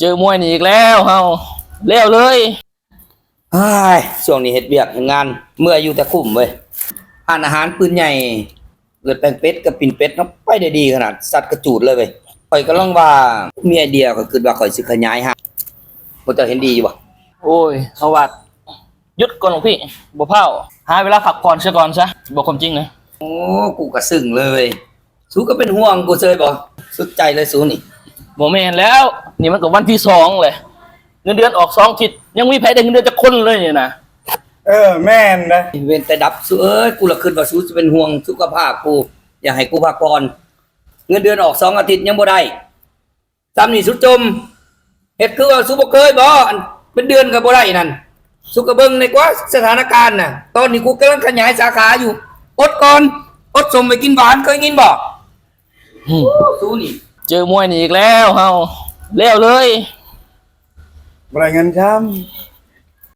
ເຈີມວຍນີ້ອີກແລ້ວເຮົາ ແລ້ວເລີຍ. ອ້າຍ ຊ່ວງນີ້ເຮັດວຽກເຮັດງານ ເມື່ອຍຢູ່ແຕ່ຄຸ້ມເວີຍ. ຮ້ານອາຫານປືນໃຫຍ່ ເອີດແປງເປັດກັບປີ້ນເປັດເນາະ ໄປໄດ້ດີຂະໜາດ ສັດກະຈູດເລີຍເວີຍ. ຂ້ອຍກຳລັງວ່າ ມີໄອເດຍ ຂ້ອຍຄິດວ່າຂ້ອຍຊິຂະຫຍາຍຮ້ານ ພວກເຈົ້າເຫັນດີຢູ່ບໍ່? ໂອ້ຍ ເຮົາວ່າ ຢຸດກ່ອນ ຫຼວງພີ່ ບໍ່ພ້າວ ຫາເວລາພັກຜ່ອນເສຍກ່ອນຊະ ບອກຄວາມຈິງນະ. ໂອ້ ກູກໍຊຶ້ງເລີຍ ສູກໍເປັນຫ່ວງກູເຊີຍບໍ່? ສຸດໃຈເລີຍສູນີ້. ບໍ່ແມ່ນແລ້ວ ນີ້ມັນກໍວັນທີສອງແຫຼະ ເງິນເດືອນອອກສອງທິດ ຍັງມີໃຜໄດ້ເງິນເດືອນຈັກຄົນເລີຍນີ້ນະ. ເອີ ແມ່ນນະ ເວັ້ນແຕ່ດັບສູເອີຍ ກູລະຄິດວ່າສູຊິເປັນຫ່ວງສຸຂະພາບກູ ຢາກໃຫ້ກູພັກຜ່ອນ. ເງິນເດືອນອອກສອງອາທິດຍັງບໍ່ໄດ້ ຊ່ຳນີ້ສຸດຈົ່ມ ເຮັດຄືວ່າສຸບໍ່ເຄີຍບໍ່? ອັນເປັນເດືອນກໍບໍ່ໄດ້ນັ້ນ ສຸກໍເບິ່ງແດ່ກວ່າສະຖານະການນະ. ຕອນນີ້ກູກຳລັງຂະຫຍາຍສາຂາຢູ່ ອົດກ່ອນ ອົດສົ້ມໄປກິນຫວານ ເຄີຍຍິນບໍ່? ຫຶ ສູນີ້ ເຈີມວຍນີ້ອີກແລ້ວເຮົາ ແລ້ວເລີຍ. ບໍ່ໄດ້ເງິນຊ້ຳ